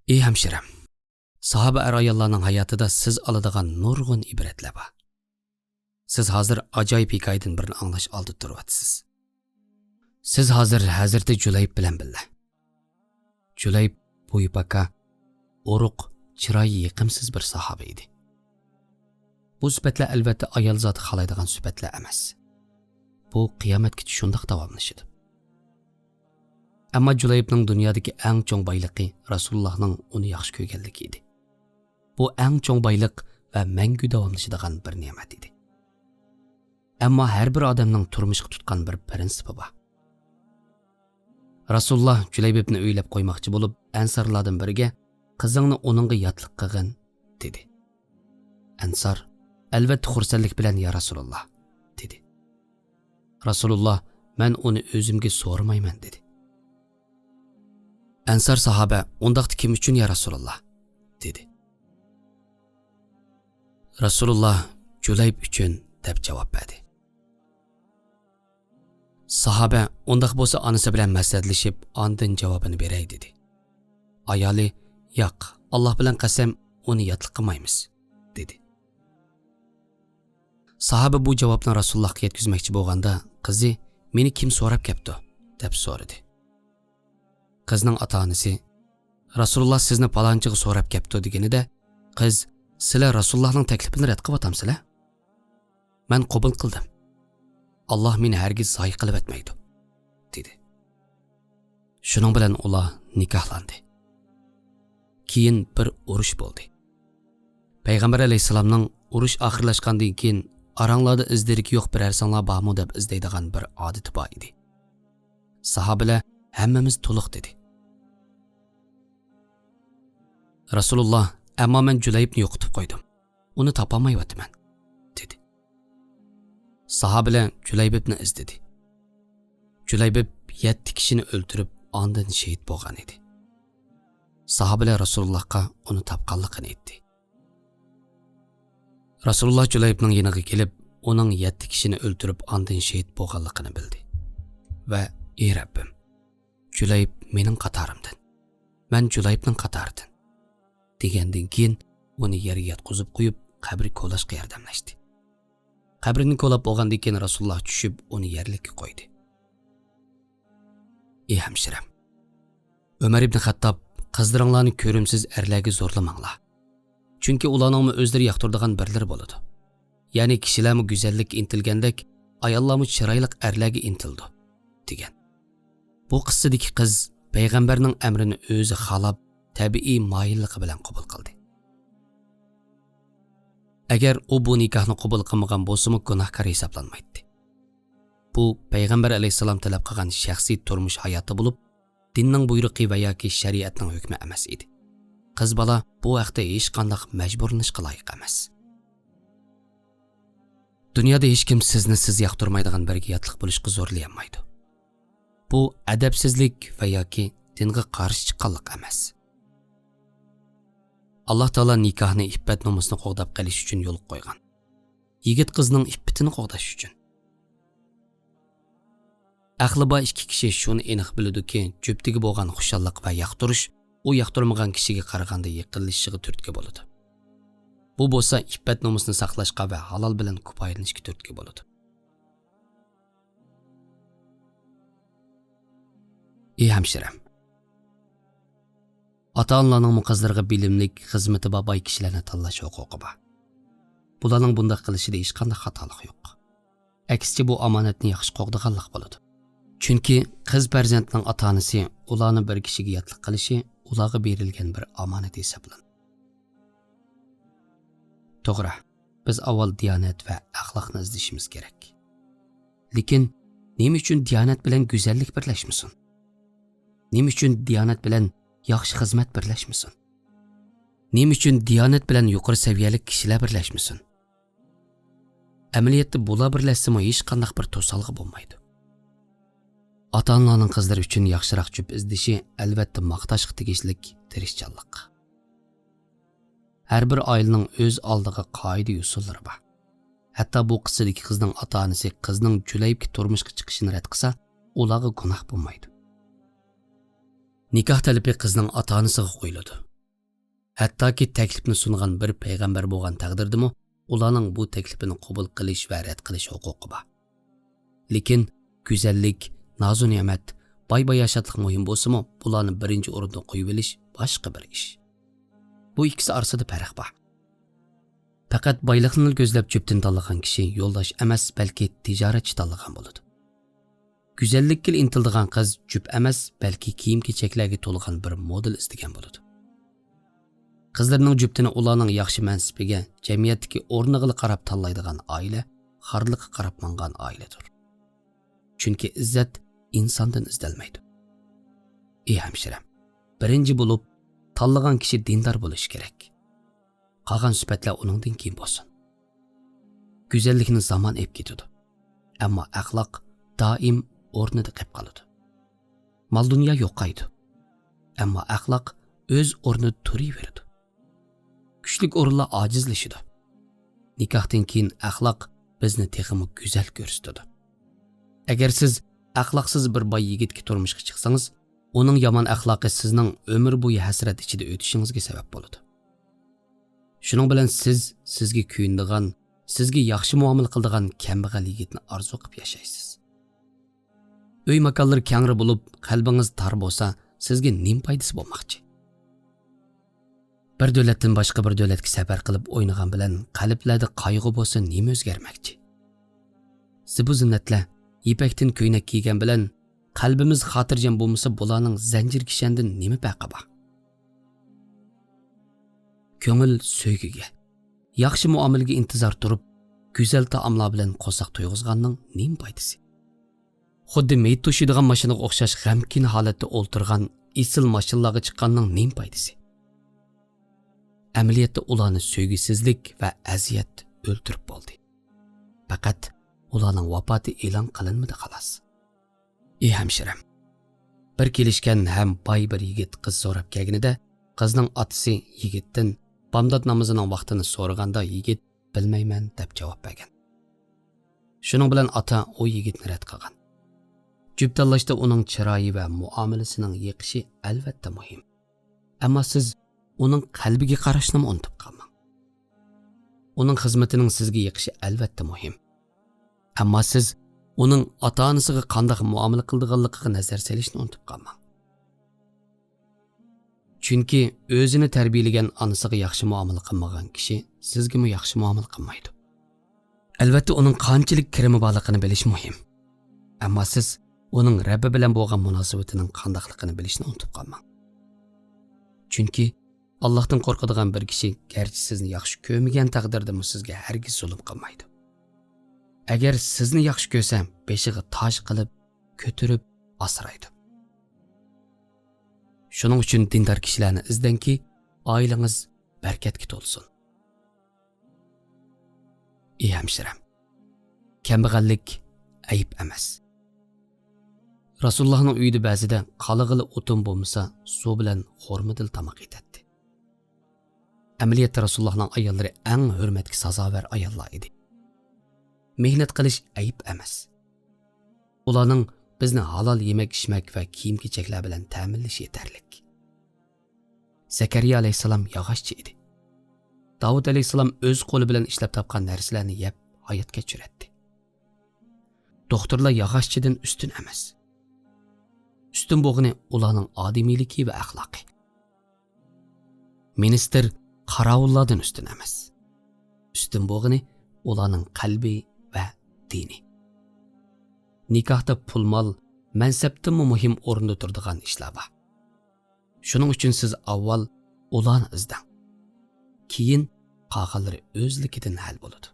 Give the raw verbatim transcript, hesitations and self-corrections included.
ئى ھەمشىرەم، ساھابە ئەر-ئاياللارنىڭ ھاياتىدا سىز ئالىدىغان نۇرغۇن ئىبرەتلەر بار. سىز ھازىر ئاجايىپ ھېكايىدىن بىرنى ئاڭلاش ئالدىدا تۇرۇۋاتىسىز. سىز ھازىر ھەزرىتى جۇلەيب بىلەن بىللە. جۇلەيب بويى پاكا، ئورۇق، چىرايى يېقىمسىز بىر ساھابە ئىدى. بۇ سۈپەتلەر ئەلۋەتتە ئايال زاتى خالايدىغان سۈپەتلەر ئەمەس. بۇ قىيامەتكىچە شۇنداق داۋاملىشىدۇ. ئەمما جۇلەيبنىڭ دۇنيادىكى ئەڭ چوڭ بايلىقى رەسۇلۇللاھنىڭ ئۇنى ياخشى كۆرگەنلىكى ئىدى. بۇ ئەڭ چوڭ بايلىق ۋە مەڭگۈ داۋاملىشىدىغان بىر نېمەت ئىدى. ئەمما ھەر بىر ئادەمنىڭ تۇرمۇشقا تۇتقان بىر پىرىنسىپى بار. رەسۇلۇللاھ جۇلەيبىبنى ئۆيلەپ قويماقچى بولۇپ، ئەنسارلاردىن بىرىگە، «قىزىڭنى ئۇنىڭغا ياتلىق قىلغىن» دېدى. ئەنسار، «ئەلۋەتتە خۇرسەنلىك بىلەن، يا رەسۇلۇللاھ» دېدى. رەسۇلۇللاھ، «مەن ئۇنى ئۆزۈمگە سورىمايمەن» دېدى. ئەنسار ساھابە، «ئۇنداقتا كىم ئۈچۈن، يا رەسۇلۇللاھ؟» دېدى. رەسۇلۇللاھ، «جۇلەيب ئۈچۈن» دەپ جاۋاب بەردى. ساھابە، «ئۇنداق بولسا ئانىسى بىلەن مەسلىھەتلىشىپ، ئاندىن جاۋابىنى بېرەي» دېدى. ئايالى، «ياق، ئاللاھ بىلەن قەسەم، ئۇنى ياتلىق قىلمايمىز» دېدى. ساھابە بۇ جاۋابنى رەسۇلۇللاھقا يەتكۈزمەكچى بولغاندا، قىزى، «مېنى كىم سوراپ كەپتۇ؟» دەپ سورىدى. قىزنىڭ ئاتا-ئانىسى، «رەسۇلۇللاھ سىزنى پالانچىغا سوراپ كەپتۇ» دېگىنىدە، قىز، «سىلەر رەسۇلۇللاھنىڭ تەكلىپىنى رەت قىلىۋاتامسىلەر؟ مەن قوبۇل قىلدىم. ئاللاھ مېنى ھەرگىز زايە قىلىۋەتمەيدۇ» دېدى. شۇنىڭ بىلەن ئۇلار نىكاھلاندى. كېيىن بىر ئۇرۇش بولدى. پەيغەمبەر ئەلەيھىسسالامنىڭ، «ئۇرۇش ئاخىرلاشقاندىن كېيىن ئاراڭلاردا ئىز-دېرىكى يوق بىرەرسىڭلار بارمۇ؟» دەپ ئىزدەيدىغان بىر ئادىتى بار ئىدى. ساھابىلەر، «ھەممىمىز تولۇق» دېدى. رەسۇلۇللاھ، «ئەمما مەن جۇلەيبنى يوقىتىپ قويدۇم. ئۇنى تاپالمايۋاتىمەن» دېدى. ساھابىلەر جۇلەيبىبنى ئىزدىدى. جۇلەيبىب يەتتە كىشىنى ئۆلتۈرۈپ، ئاندىن شېھىت بولغان ئىدى. ساھابىلەر رەسۇلۇللاھقا ئۇنى تاپقانلىقىنى ئېيتتى. رەسۇلۇللاھ جۇلەيبنىڭ يېنىغا كېلىپ، ئۇنىڭ يەتتە كىشىنى ئۆلتۈرۈپ، ئاندىن شېھىت بولغانلىقىنى بىلدى ۋە، «ئى رەببىم، جۇلەيب مېنىڭ قاتارىمدىن، مەن جۇلەيبنىڭ قاتارىدىن» دېگەندىن كېيىن، ئۇنى يەرگە ياتقۇزۇپ قويۇپ، قەبرە كولاشقا ياردەملەشتى. قەبرىنى كولاپ بولغاندىن كېيىن، رەسۇلۇللاھ چۈشۈپ، ئۇنى يەرلىككە قويدى. ئى ھەمشىرەم، ئۆمەر ئىبنى خەتتاب، «قىزلىرىڭلارنى كۆرۈمسىز ئەرلەرگە زورلىماڭلار. چۈنكى ئۇلارنىڭمۇ ئۆزلىرى ياقتۇرىدىغان بىرلىرى بولىدۇ. يەنى كىشىلەرمۇ گۈزەللىككە ئىنتىلگەندەك، ئاياللارمۇ چىرايلىق ئەرلەرگە ئىنتىلىدۇ» دېگەن. بۇ قىسسىدىكى قىز پەيغەمبەرنىڭ ئەمرىنى ئۆزى خالاپ، تەبىئىي مايىللىقى بىلەن قوبۇل قىلدى. ئەگەر ئۇ بۇ نىكاھنى قوبۇل قىلمىغان بولسىمۇ، گۇناھكار ھېسابلانمايتتى. بۇ پەيغەمبەر ئەلەيھىسسالام تەلەپ قىلغان شەخسىي تۇرمۇش ھاياتى بولۇپ، دىننىڭ بۇيرۇقى ۋە ياكى شەرىئەتنىڭ ھۆكمى ئەمەس ئىدى. قىز بالا بۇ ھەقتە ھېچقانداق مەجبۇرلىنىشقا لايىق ئەمەس. دۇنيادا ھېچكىم سىزنى سىز ياقتۇرمايدىغان بىرىگە ياتلىق بولۇشقا زورلىيالمايدۇ. بۇ ئەدەپسىزلىك ۋە ياكى دىنغا قارشى چىققانلىق ئەمەس. ئاللاھ تائالا نىكاھنى ئىپپەت نومۇسنى قوغداپ قېلىش ئۈچۈن يولغا قويغان. يىگىت قىزنىڭ ئىپپىتىنى قوغداش ئۈچۈن. ئەقلى بار ئىككى كىشى شۇنى ئېنىق بىلىدۇكى، جۈپتىگە بولغان خۇشاللىق ۋە ياقتۇرۇش ئۇ ياقتۇرمىغان كىشىگە قارىغاندا يېقىنلىشىشىغا تۈرتكە بولىدۇ. بۇ بولسا ئىپپەت نومۇسنى ساقلاشقا ۋە ھالال بىلەن كۇپايىلىنىشكە تۈرتكە بولىدۇ. ئى ھەمشىرەم، ئاتا-ئانىلارنىڭمۇ قىزلىرىغا بىلىملىك، خىزمىتى بار باي كىشىلەرنى تاللاش ھوقۇقى بار. بۇلارنىڭ بۇنداق قىلىشىدا ھېچقانداق خاتالىق يوق. ئەكسىچە، بۇ ئامانەتنى ياخشى قوغدىغانلىق بولىدۇ. چۈنكى قىز پەرزەنتنىڭ ئاتا-ئانىسى ئۇلارنى بىر كىشىگە ياتلىق قىلىشى ئۇلارغا بېرىلگەن بىر ئامانەت ھېسابلىنىدۇ. توغرا، بىز ئاۋۋال دىيانەت ۋە ئەخلاقنى ئىزدىشىمىز كېرەك. لېكىن نېمە ئۈچۈن دىيانەت بىلەن گۈزەللىك بىرلەشمىسۇن؟ نېمە ئۈچۈن دىيانەت بىلەن ياخشى خىزمەت بىرلەشمىسۇن؟ نېمە ئۈچۈن دىيانەت بىلەن يۇقىرى سەۋىيەلىك كىشىلەر بىرلەشمىسۇن؟ ئەمەلىيەتتە بۇلار بىرلەشسىمۇ ھېچقانداق بىر توسالغۇ بولمايدۇ. ئاتا-ئانىلارنىڭ قىزلىرى ئۈچۈن ياخشىراق جۈپ ئىزدىشى ئەلۋەتتە ماختاشقا تېگىشلىك تىرىشچانلىق. ھەر بىر ئائىلىنىڭ ئۆز ئالدىغا قائىدە-يوسۇنلىرى بار. ھەتتا بۇ قىسسىدىكى قىزنىڭ ئاتا-ئانىسى قىزنىڭ جۈلەيبكە تۇرمۇشقا چىقىشىنى رەت قىلسا، ئۇلارغا گۇناھ بولمايدۇ. نىكاھ تەلىپى قىزنىڭ ئاتا-ئانىسىغا قويۇلىدۇ. ھەتتاكى تەكلىپنى سۇنغان بىر پەيغەمبەر بولغان تەقدىردىمۇ، ئۇلارنىڭ بۇ تەكلىپىنى قوبۇل قىلىش ۋە رەت قىلىش ھوقۇقى بار. لېكىن گۈزەللىك، نازۇنېمەت، باي-باياشاتلىق مۇھىم بولسىمۇ، بۇلارنى بىرىنچى ئورۇندا قويۇۋېلىش باشقا بىر ئىش. بۇ ئىككىسى ئارىسىدا پەرق بار. پەقەت بايلىقنىلا كۆزلەپ جۈپتىنى تاللىغان كىشى يولداش ئەمەس، بەلكى تىجارەتچى تاللىغان بولىدۇ. گۈزەللىككىلا ئىنتىلىدىغان قىز جۈپ ئەمەس، بەلكى كىيىم-كېچەكلەرگە تولغان بىر مودېل ئىزدىگەن بولىدۇ. قىزلىرىنىڭ جۈپتىنى ئۇلارنىڭ ياخشى مەنسىپىگە، جەمئىيەتتىكى ئورنىغىلا قاراپ تاللايدىغان ئائىلە خارلىققا قاراپ ماڭغان ئائىلىدۇر. چۈنكى ئىززەت ئىنساندىن ئىزدەلمەيدۇ. ئى ھەمشىرەم، بىرىنچى بولۇپ تاللىغان كىشى دىندار بولۇشى كېرەك. قالغان سۈپەتلەر ئۇنىڭدىن كېيىن بولسۇن. گۈزەللىكنى زامان ئېلىپ كېتىدۇ، ئەمما ئەخلاق دائىم ئورنىدا قېلىپ قالىدۇ. مال-دۇنيا يوقايدۇ، ئەمما ئەخلاق ئۆز ئورنىدا تۇرۇۋېرىدۇ. كۈچلۈك ئورۇنلار ئاجىزلىشىدۇ. نىكاھتىن كېيىن ئەخلاق بىزنى تېخىمۇ گۈزەل كۆرسىتىدۇ. ئەگەر سىز ئەخلاقسىز بىر باي يىگىتكە تۇرمۇشقا چىقسىڭىز، ئۇنىڭ يامان ئەخلاقى سىزنىڭ ئۆمۈر بويى ھەسرەت ئىچىدە ئۆتۈشىڭىزگە سەۋەب بولىدۇ. شۇنىڭ بىلەن سىز سىزگە كۆيۈنىدىغان، سىزگە ياخشى مۇئامىلە قىلىدىغان كەمبەغەل يىگىتنى ئارزۇ قىلىپ ياشايسىز. ئۆي ماكانلىرى كەڭرى بولۇپ، قەلبىڭىز تار بولسا، سىزگە نېمە پايدىسى بولماقچى؟ بىر دۆلەتتىن باشقا بىر دۆلەتكە سەپەر قىلىپ ئوينىغان بىلەن قەلبلەردە قايغۇ بولسا نېمە ئۆزگەرمەكچى؟ زىبۇ زىننەتلەر، يىپەكتىن كۆينەك كىيگەن بىلەن قەلبىمىز خاتىرجەم بولمىسا، بۇلارنىڭ زەنجىر كىشەندىن نېمە پەرقى بار؟ كۆڭۈل سۆيگۈگە، ياخشى مۇئامىلىگە ئىنتىزار تۇرۇپ، گۈزەل تائاملار بىلەن قورساق تويغۇزغاننىڭ نېمە پايدىسى؟ خۇددى مېيىت توشۇيدىغان ماشىنىغا ئوخشاش غەمكىن ھالەتتە ئولتۇرغان ئېسىل ماشىنىلارغا چىققاننىڭ نېمە پايدىسى؟ ئەمەلىيەتتە ئۇلارنى سۆيگۈسىزلىك ۋە ئەزىيەت ئۆلتۈرۈپ بولدى. پەقەت ئۇلارنىڭ ۋاپاتى ئېلان قىلىنمىدى، خالاس. ئى ھەمشىرەم، بىر كېلىشكەن ھەم باي بىر يىگىت قىز سوراپ كەلگىنىدە، قىزنىڭ ئاتىسى يىگىتتىن بامدات نامىزىنىڭ ۋاقتىنى سورىغاندا، يىگىت «بىلمەيمەن» دەپ جاۋاب بەرگەن. شۇنىڭ بىلەن ئاتا ئۇ يىگىتنى رەت قىلغان. جۈپ تاللاشتا ئۇنىڭ چىرايى ۋە مۇئامىلىسىنىڭ يېقىشى ئەلۋەتتە مۇھىم. ئەمما سىز ئۇنىڭ قەلبىگە قاراشنىمۇ ئۇنتۇپ قالماڭ. ئۇنىڭ خىزمىتىنىڭ سىزگە يېقىشى ئەلۋەتتە مۇھىم. ئەمما سىز ئۇنىڭ ئاتا-ئانىسىغا قانداق مۇئامىلە قىلىدىغانلىقىغا نەزەر سېلىشنى ئۇنتۇپ قالماڭ. چۈنكى ئۆزىنى تەربىيەلىگەن ئانىسىغا ياخشى مۇئامىلە قىلمىغان كىشى سىزگىمۇ ياخشى مۇئامىلە قىلمايدۇ. ئەلۋەتتە، ئۇنىڭ قانچىلىك كىرىمى بارلىقىنى بىلىش مۇھىم. ئەمما سىز ئۇنىڭ رەببى بىلەن بولغان مۇناسىۋىتىنىڭ قانداقلىقىنى بىلىشنى ئۇنتۇپ قالماڭ. چۈنكى ئاللاھتىن قورقىدىغان بىر كىشى گەرچە سىزنى ياخشى كۆرمىگەن تەقدىردىمۇ سىزگە ھەرگىز زۇلۇم قىلمايدۇ. ئەگەر سىزنى ياخشى كۆرسە، بېشىغا تاج قىلىپ، كۆتۈرۈپ ئاسرايدۇ. شۇنىڭ ئۈچۈن دىندار كىشىلەرنى ئىزدەڭكى، ئائىلىڭىز بەرىكەتكە تولسۇن. ئى ھەمشىرەم، كەمبەغەللىك ئەيىب ئەمەس. رەسۇلۇللاھنىڭ ئۆيىدە بەزىدە قالىغىلى ئوتۇن بولمىسا، سۇ بىلەن خورمىدىلا تاماق ئېتەتتى. ئەمەلىيەتتە رەسۇلۇللاھنىڭ ئاياللىرى ئەڭ ھۆرمەتكە سازاۋەر ئاياللار ئىدى. مېھنەت قىلىش ئەيىب ئەمەس. ئۇلارنىڭ بىزنى ھالال يېمەك-ئىچمەك ۋە كىيىم-كېچەكلەر بىلەن تەمىنلىشى يېتەرلىك. زەكەرىيا ئەلەيھىسسالام ياغاچچى ئىدى. داۋۇت ئەلەيھىسسالام ئۆز قولى بىلەن ئىشلەپ تاپقان نەرسىلەرنى يەپ ھايات كەچۈرەتتى. دوختۇرلار ياغاچچىدىن ئۈستۈن ئەمەس. ئۈستۈن بولغىنى ئۇلارنىڭ ئادىمىيلىكى ۋە ئەخلاقى. مىنىستىر قاراۋۇللاردىن ئۈستۈن ئەمەس. ئۈستۈن بولغىنى ئۇلارنىڭ قەلبى ۋە دىنى. نىكاھتا پۇل-مال، مەنسەپتىنمۇ مۇھىم ئورۇندا تۇرىدىغان ئىشلار بار. شۇنىڭ ئۈچۈن سىز ئاۋۋال ئۇلارنى ئىزدەڭ. كېيىن قالغانلىرى ئۆزلۈكىدىن ھەل بولىدۇ.